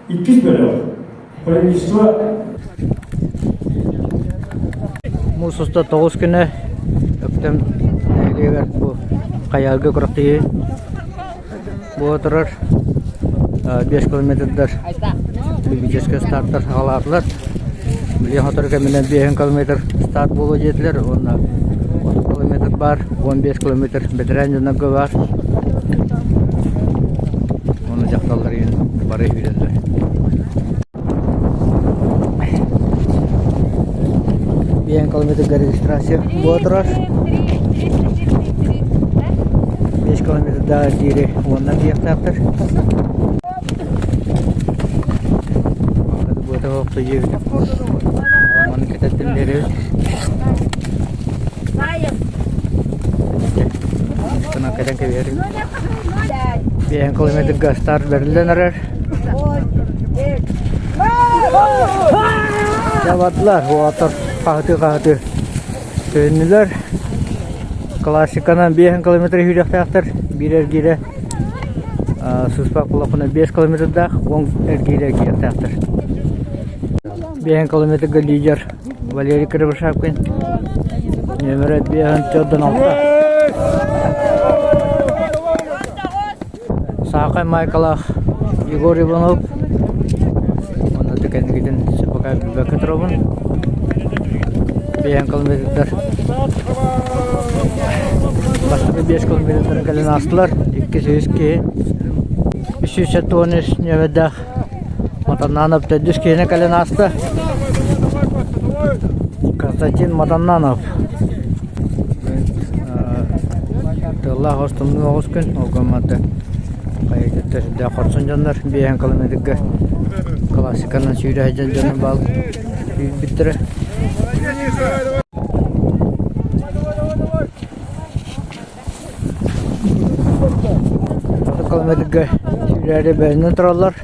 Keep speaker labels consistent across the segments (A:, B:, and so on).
A: Иккис бөлөх правительство
B: Муус устар 9 күнэ Өктөм нэһилиэгэр бу хайаарга күрэхтэһии буола турар. 5 километрдар любительскай стартар саҕалаатылар. Билигин сотору кэминэн 5 километр старт буолуо диэтилэр уонна 30 километр баар, 15 километр бэтэрээн дьоннорго баар. Уонна дьахталлар иһин бары үүрэллэр. Биэн километрга регистрация буола турар. 5 километрдаах диэри уонна диэхтээхтэр. Быата суох дьиэбит. Маны кэтэттим биэрэбит. Гынан кэтэн кэбиһэрим. Биэн километрга старт бэриллэн эрэр. Дьэ бардылар, уолаттар хаһытыы-хаһытыы төннүлэр. Классиканан 5 километр сүүрүөхтээхтэр. Биир эргиирэ сыспах буоллахпына 5 километрдаах, уон эргиирэ эргийиэхтээхтэр. 5 километрга лидер Валерий Кривошапкин. Нүөмэрэ 546. Саахай Майкалаах Егор Иванов уонна кэнникитин пока билбэккэ турабын. Биэһэн километрдар бастакы 5 километрдарын кэлэн аастылар. 200 киһи 373 нүөмэрдээх Матаннанов төрдүс киһини кэлэн ааста. Константин Матаннанов тыаллаах оҕус тымныы оҕус күн ол гыммата хайыытыттар сүрдээх хорсун дьоннор биэһэн километрга классиканан сүүрэ сылдьар дьону баал сүүрбүттэрэ. Километрга сүүрээри бэлэмнэн тураллар.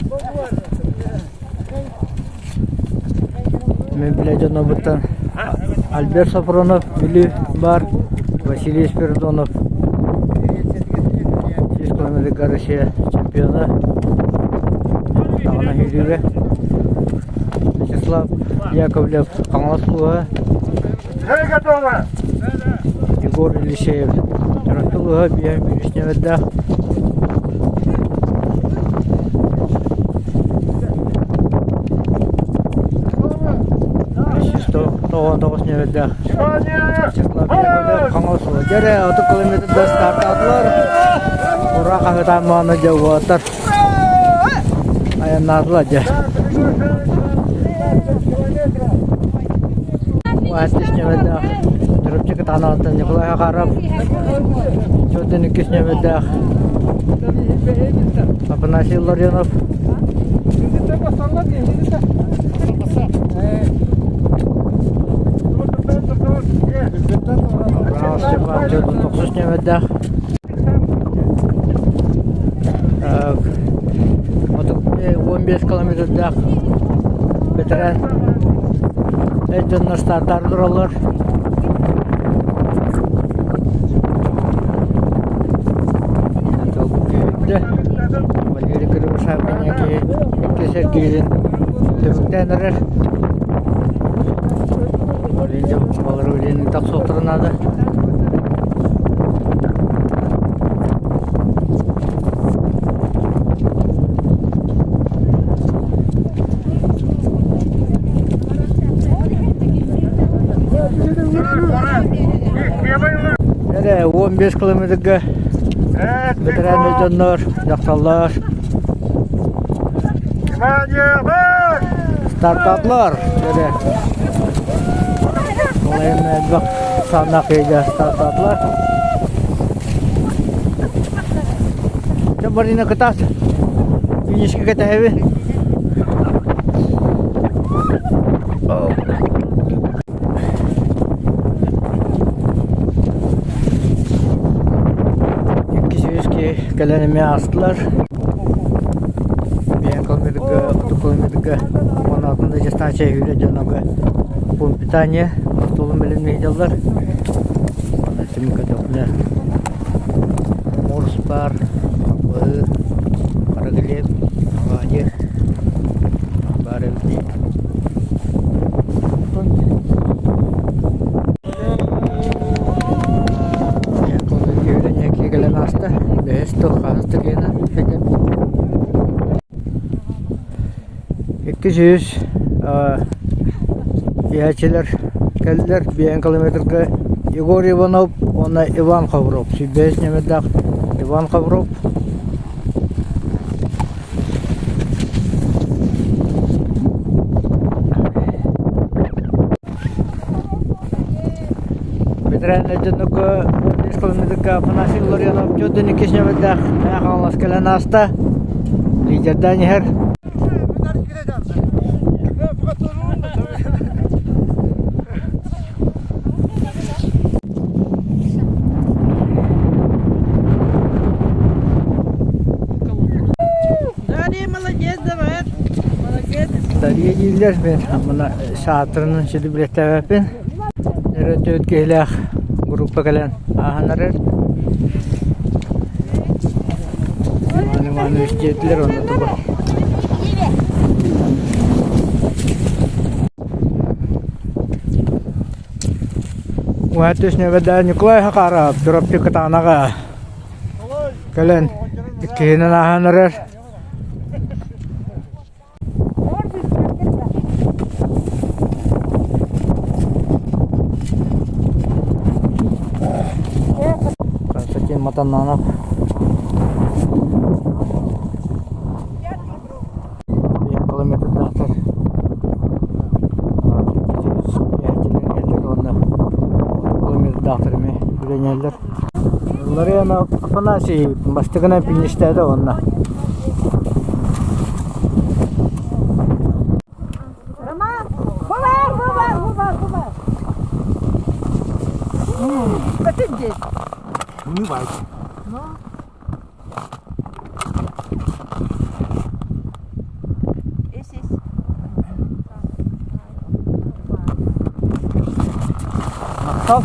B: Мин билэ дьоннорбуттан Альберт Софронов Бүлүү баар, Василий Спиридонов 100 километрга Россия чемпиона Таҕана сүүрүүгэ Вячеслав Яковлев Хаҥалас улууһа Егор Елисеев Чурапчы улууһа биэһин үс нүөмэрдээх 399 нүөмэрдээх Вячеслав Яковлев Хаҥалас улууһа. Дьэ эрэ 30 километрда стартаатылар. Ура хаһытаан мааны дьэ уолаттар Айаннаатылар дьэ. Артист нүөмэрдээх Чурапчы Кытаанаҕыттан Николай Хахаров, Чуотун иккис нүөмэрдээх Афанасий Ларионов, Абрам Степан Чуотун тохсус нүөмэрдээх 15 километрдаах бэтэрээн эр дьоннор стартаары тураллар. Валерий Кривошапкин киһи иккис эргиирин түмүктээн эрэр. Балары үлэни тахсыахтара наада. Эрэ 15 километрга бэтэрээн дьоннор, дьахталлар Стартаплар эрэ Ол элбэх сааннаах киһигэ стартаплар. Дьэ Марина кытаат. Финишка кэтэһэбин. Иккис үһүс киһи кэлэн эмиэ аастылар. Биэһэн километрга, отут километрга уонна атын да дистанция сүүрэр дьоннорго пункт питания остуолун бэлэмнии сылдьаллар. Аны түмүккэ төхүнэ морс баар, халбаһы, хара килиэп, оладьы. баар эбит дии. Кэлэн ааста. Бэһис тыл хаһыс да киэнэ 200 иһээччилэр кэллилэр. Биээн километрга Егор Иванов уонна Иван Ховров. Сүүрбэһис нүөмэрдээх Иван Ховров. Бэтэрээннэр дьоннорго 15 километрга Афанасий Ларионов төрдүн иккис нүөмэрдээх Мэҥэ Хаҥалас кэлэн ааста. Лидердээн иһэр.
C: Дарья, молодец, давай. Молодец.
B: Дарья дииллэр, мен мына саатырынан сүдү билэттээбэппин. Өрө төрт киһилээх группа кэлэн ааһан эрэр. Иван Иванович диэтилэр онно тугу. Уһаат түс Николай Хакаров, Чурапчы Кытаанаҕа кэлэн иккиһинэн ааһан эрэр. Константин Матаннанов километрдаахтар уонна километрдаахтар эмиэ үлэнэллэр. Ларионов Афанасий бастакынан фиништээтэ уонна
C: Роман, бувар, бувар, бувар, бувар. Это здесь.
A: Умывайся.
C: Ну.
B: Махтал.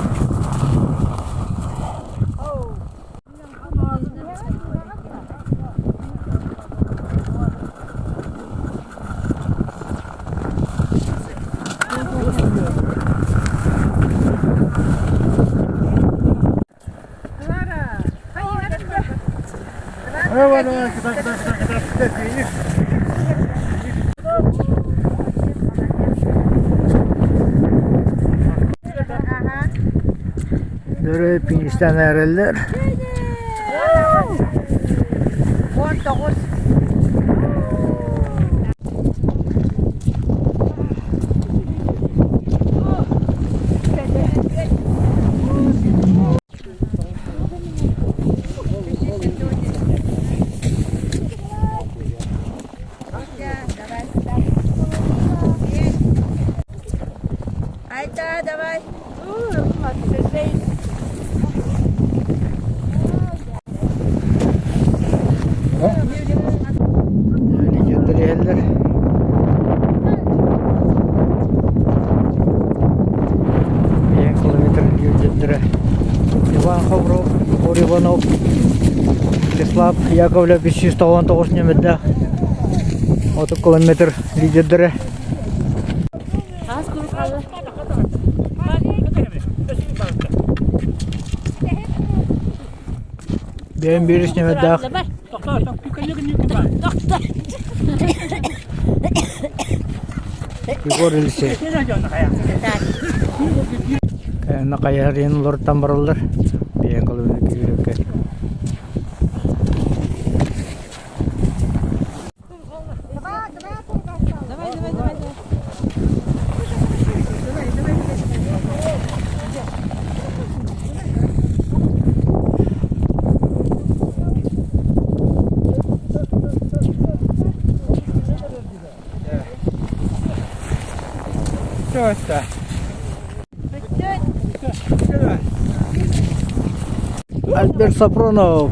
A: Давай, давай, кидай, кидай, кидай, кидай, финиш.
B: Дөрө фиништэн эрэллэр.
C: 19. Айта, давай.
B: Лидердэр иһэллэр. Биэс километр лидердэрэ Иван Ховров, Егор Иванов, Вячеслав Яковлев 399 нүөмэрдээх 30 километр лидердэрэ. Бэйэм биир нүөмэрдээх Егор Елисеев. Хайаһарыйан олортон бараллар. Бэйэҥ кылыбына күүрүккэ.
C: Давай, давай, давай.
B: Что это? Альберт Сапронов.